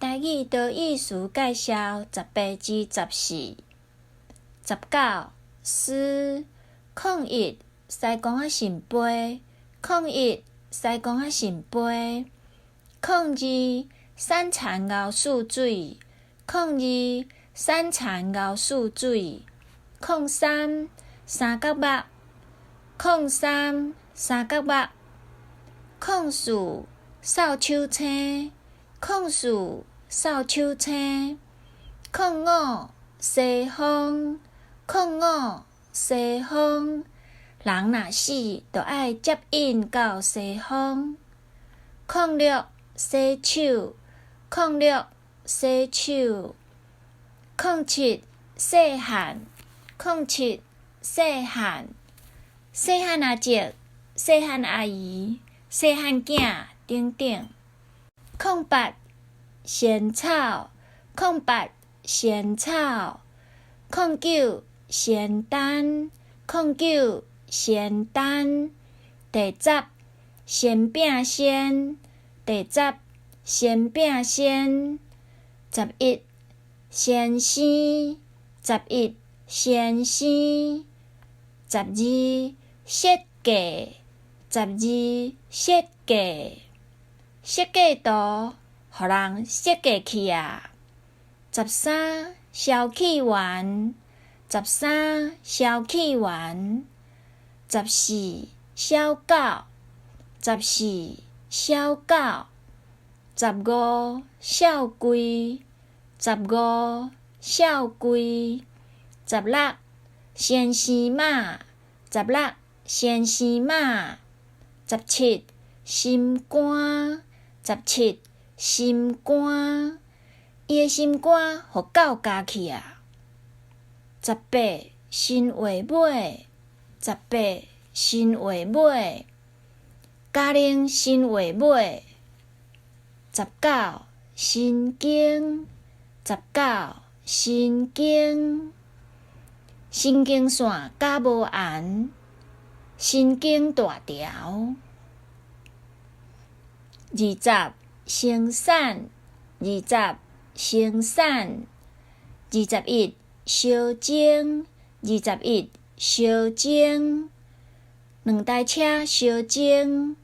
台語多義詞介紹18至14。19，絲，01，師公仔聖杯，01，師公仔聖杯，02，散田熬四水，02，散田熬四水，03，三角目，03，三角目，04，掃帚星，04，掃帚星，05，西風，05，西風，人若死，就愛接引到西方。06，洗手，06，洗手，07，細漢，07，細漢，細漢阿叔，細漢阿姨，細漢囝等等。08，仙草，08，仙草，09，仙丹，09，仙丹。第10，仙餅仙，第10，仙餅仙。11，先生，11，先生。12，設計，12，設計，設計圖，予人設計去啊。13，消氣丸，13，消氣丸。14，小狗，14，小狗。15，痟櫃，15，痟櫃。16，先生媽，16，先生媽。17，心肝，17，心肝。伊的心肝予狗咬去啊。18，神話尾，18，神話尾。嘉玲神話尾。19，神經，19，神經。神經線絞無絚，神經大條。20，生產，20，生產。21，相爭，21，相爭。兩台車相爭。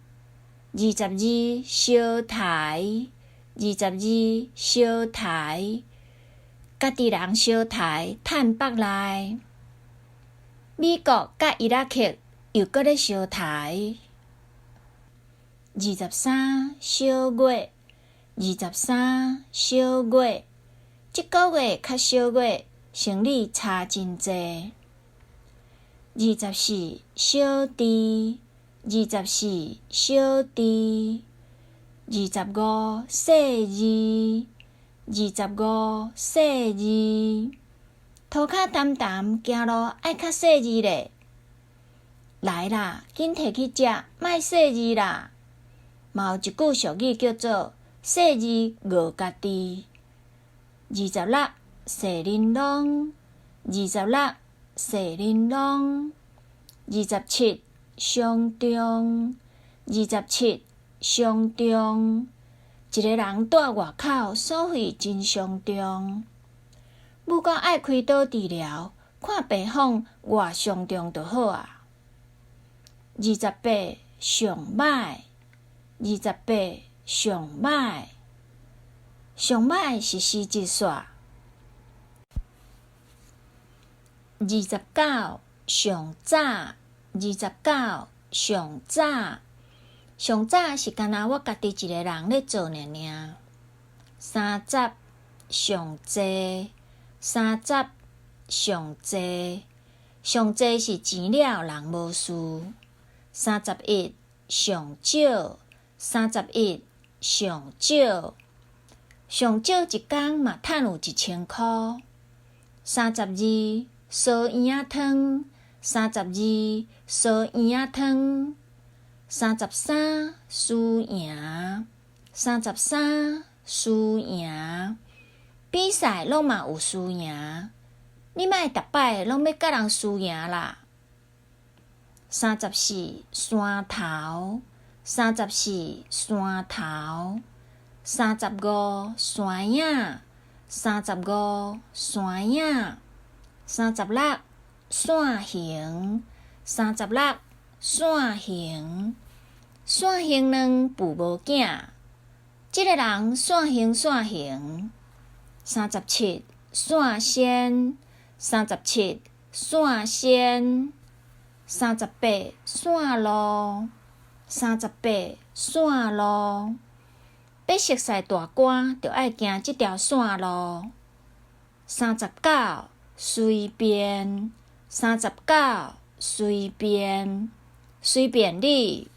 22，相刣，22，相刣。家己人相刣，趁腹內。美國佮伊拉克又閣咧相刣。23，小月，23，小月。這個月較小月，生理差真濟。24，小弟，24，小弟。25，細膩，25，細膩。塗跤澹澹，行路愛較細膩咧。來啦，緊提去食，莫細膩啦。嘛有一句俗語叫做細膩餓家己。26，踅玲瑯，26，踅玲瑯。27，傷重，27，傷重。一个人蹛外口，所費真傷重。母狗愛開刀治療，看病房偌傷重就好啊。28，上歹，28，上歹。上歹是時節煞。29，上早，29，上早。上早是干焦我家己一个人咧做爾爾。30，上濟，30，上濟。上濟是錢了人無事。31，上少，31，上少。上少一工嘛趁有1000箍。32，臊圓仔湯，32，臊圓仔湯。33，輸贏，33，輸贏。比賽攏嘛有輸贏，你莫逐擺攏欲佮人輸贏啦。34，山頭，34，山頭。35，山影，35，山影。36，散形，36，散形。散形卵孵無囝，這个人散形散形。37，散仙，37，散仙。38，散路，38，散路。欲熟似大官，著愛行這條散路。39，隨便，39，隨便，隨便你。